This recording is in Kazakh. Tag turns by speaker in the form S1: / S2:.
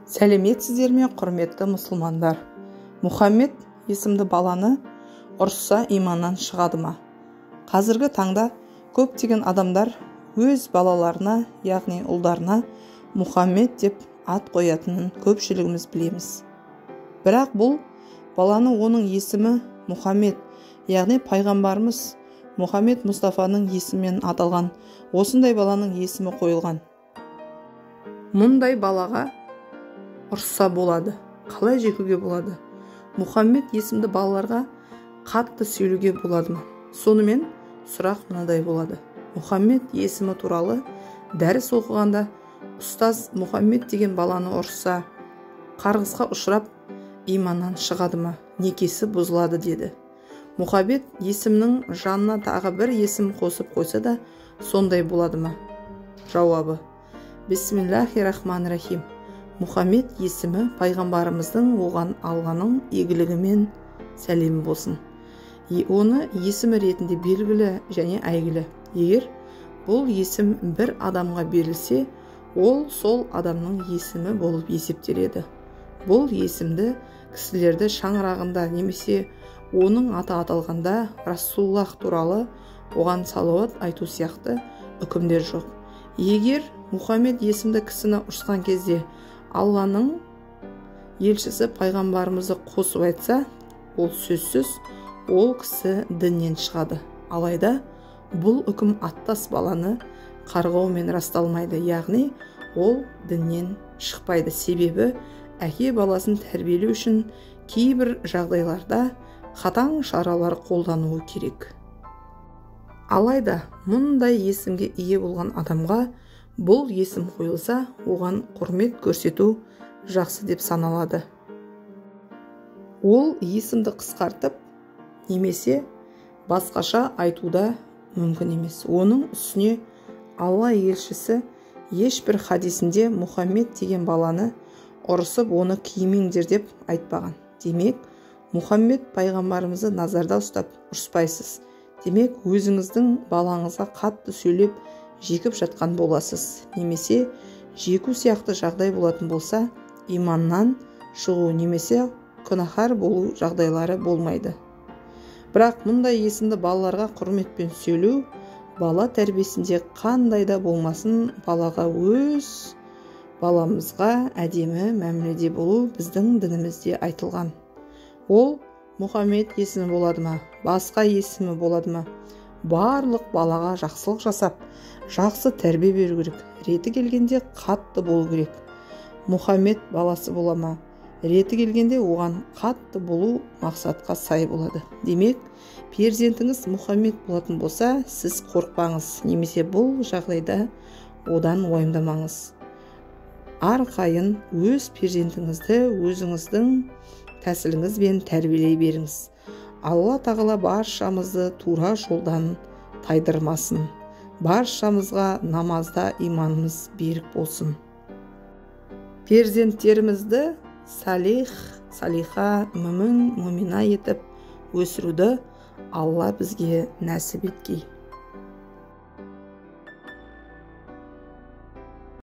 S1: Сәлеметсіздер ме, құрметті мұсылмандар? Мұхаммед есімді баланы ұрысса иманнан шығады ма? Қазіргі таңда көптеген адамдар өз балаларына, яғни ұлдарына Мұхаммед деп ат қоятынын көпшілігіміз білеміз. Бірақ бұл баланы оның есімі Мұхаммед, яғни пайғамбарымыз Мұхаммед Мұстафаның есімімен аталған осындай баланың есімі қойылған. Мұндай балаға ұрысса болады, қалай жекуге болады? Мұхаммед есімді балаларға қатты сөйлеуге болады ма? Сонымен сұрақ мынадай болады. Мұхаммед есімі туралы дәріс оқығанда ұстаз Мұхаммед деген баланы ұрысса, қарғысқа ұшырап иманнан шығады ма, некесі бұзылады деді. Мұхаммед есімнің жанына тағы бір есім қосып қойса да сондай болады ма? Жауабы: Бисмиллахи-рахмани-рахим. Мұхаммед есімі пайғамбарымыздың оған Алланың игілігі мен сәлемі болсын. Оны есімі ретінде белгілі және әйгілі. Егер бұл есім бір адамға берілсе, ол сол адамның есімі болып есептеледі. Бұл есімді кісілерді шаңырағында немесе оның аты аталғанда Расуллах туралы оған салауат айту сияқты үкімдер жоқ. Егер Мұхаммед есімді кісіні ұрысқан кезде Алланың елшісі пайғамбарымызды қосып айтса, ол сөзсіз ол кісі діннен шығады. Алайда бұл үкім аттас баланы қарғаумен расталмайды, яғни ол діннен шықпайды. Себебі әке баласын тәрбиелеу үшін кейбір жағдайларда қатаң шаралар қолдануы керек. Алайда мұндай есімге ие болған адамға бұл есім қойылса, оған құрмет көрсету жақсы деп саналады. Ол есімді қысқартып немесе басқаша айтуда мүмкін емес. Оның үстіне Алла елшісі ешбір хадисінде Мұхаммед деген баланы ұрысып, оны киімеңдер деп айтпаған. Демек, Мұхаммед пайғамбарымызды назарда ұстап ұрыспайсыз. Демек, өзіңіздің балаңызға қатты сөйлеп жекіп жатқан боласыз. Немесе жеку сияқты жағдай болатын болса, иманнан шығу немесе күнәһар болу жағдайлары болмайды. Бірақ мұндай есімді балаларға құрметпен сөйлеу бала тәрбиесінде қандай да болмасын балаға, өз баламызға әдемі мәміледе болу біздің дінімізде айтылған. Ол Мұхаммед есімі болады ма, басқа есімі болады ма, барлық балаға жақсылық жасап, жақсы тәрбие беру керек. Реті келгенде қатты болу керек. Мұхаммед баласы бола ма, реті келгенде оған қатты болу мақсатқа сай болады. Демек, перзентіңіз Мұхаммед болатын болса, сіз қорықпаңыз немесе бұл жағдайда одан уайымдамаңыз. Арқайын өз перзентіңізді өзіңіздің тәсіліңізбен тәрбиелей беріңіз. Алла тағала баршамызды тура жолдан тайдырмасын. Баршамызға намазда иманымыз берік болсын. Перзенттерімізді салих, салиха, мүмін, мүмина етіп өсіруді Алла бізге нәсіп еткей.